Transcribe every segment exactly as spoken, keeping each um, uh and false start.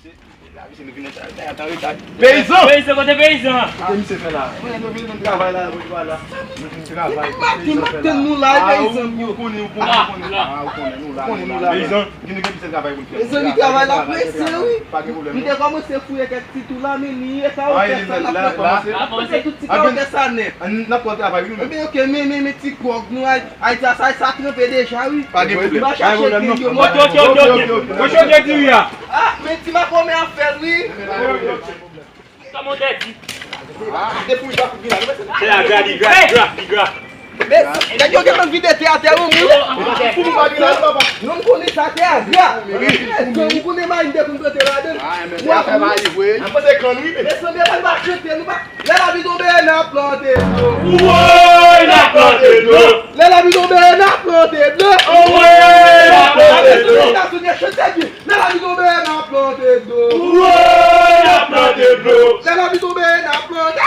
Peyizan! Peyizan, kote peyizan? Kote misye fè la? Mwen, nou vin travay la, nou travay la. Nou vin travay. Maten, maten, nou la, peyizan yo. Ou konnen, ou konnen, ou konnen. Ah, ou konnen, nou la, nou la. Peyizan. Gen, gen misye travay pou l fè. Peyizan, li travay la prese, wi. Pa gen pwoblèm. M te kòmanse fouye kèk ti tou la, men li e ka ou fè sa la, la, la. Kòmanse tout ti ka ou fè sa nèt. N ap pran travay, wi, nou menm. Ebyen, ok, men, men, men ti gwòg, nou, Ayiti a, sa, sa tranpe deja, wi. Pa gen pwoblèm. Pa gen pwoblèm, non. Ok, ok, ok, ok. Mwen chonje diri a. Ah, men ti makomè ap fè l, wi. Kòman w te di? Ah, depi w pa kout vila, nou mèt se la. Li gra, li gra, li gra, li gra. Men, nèg yo gentan vide tè atè, wi, moun. Pou nou pa vin la, papa. Non, m konnen sa tè a gra. Èske ou konnen mayi m te konn plante ladan l? Ah, men tè a fè mayi vre. Mwen se grann, wi, men. Mesye, nou pa chante, nou pa Lè lapli tonbe, n ap plante dlo. Woy, n ap plante dlo. Lè lapli tonbe, n ap plante dlo. Woy, n ap plante dlo. Lè lapli tonbe, n ap plante dlo. Woy, n ap plante dlo. Lè lapli tonbe, n ap plante.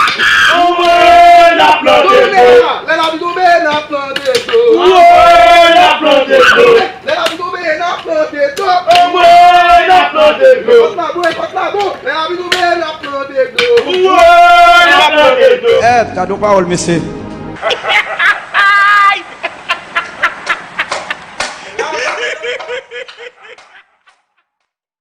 Woy, n ap plante dlo. Lè lapli tonbe, n ap plante dlo. Woy, n ap plante dlo. Lè lapli tonbe, n ap plante dlo. Woy, n ap plante dlo. Kot la bon, kot la bon. Lè lapli tonbe, n ap plante dlo. Woy, n ap plante dlo. Eh, gade yon pawòl, mesye.